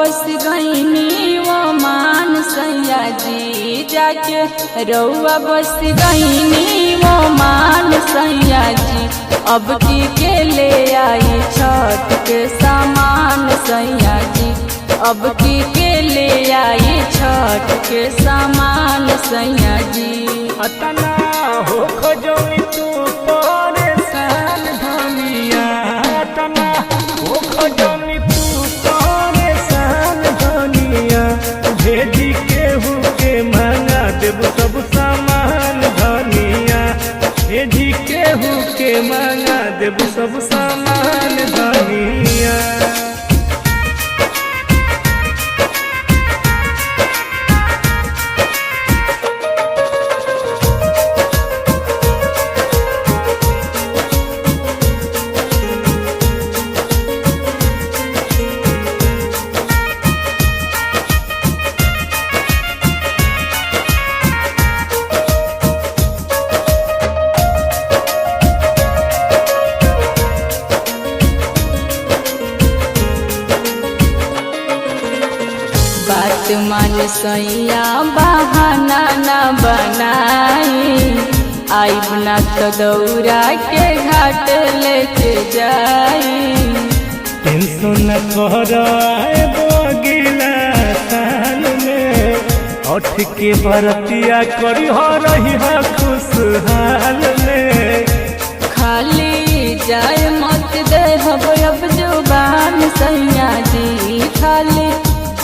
बस गईनी वो मान सैया जी, जाके रउआ बस गईनी वो मान सैया जी। अब की के ले आई छठ के सामान सैया जी, अब की के ले आई छठ के सामान सैया जी। अतना हो खजौनी तू परेशान धनिया, अतना हो खजौनी तू परेशान धनिया, भेजी केहू के मांगा देब सब सामान धनिया, भेजी केहू के मांगा देब सब सामान धनिया। बात मान सैया बहाना न बनाई, आइब ना तो दौरा के घाट लेके जाई। टेंशन न कर अगिला साल में, उठ के बरतिया करी हो रही हो खुशहाल में। खाली जाए मत दे हब अब जुबान सैया जी, खाली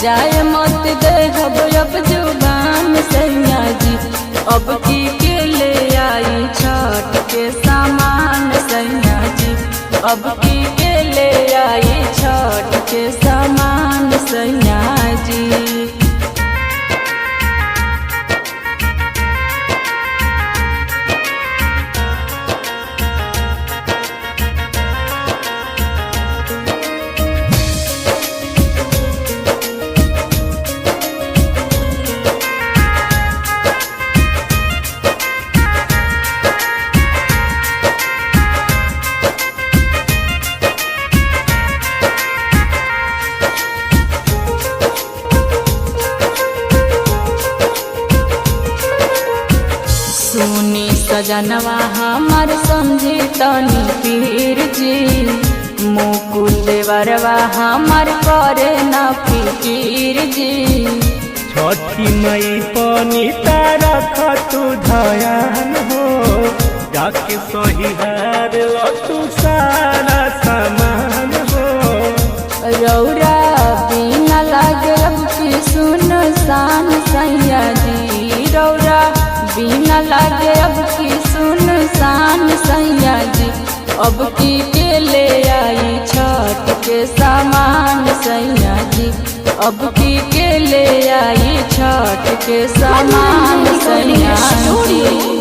जाए मत दे हब अब जुबान सैया जी। अब की के ले आई छठ के सामान सैया जी, अब की के ले आई छठ के सामान सैया जी। सुनी सजनवा हमार समझी तनी पीर जी, मुकुल देवरवा हमार करे ना फिकीर जी। छठी मई पनी तारा तू धयान हो, जाके सही हार लो तू सारा सामान हो। रौरा बिना लागे अब की सुन सान सैया जी, रौरा बिना लागे अब की सुन सान सैया जी। अब की के ले आई छठ के सामान सैया जी, अब की के ले आई छठ के सामान सैया जी।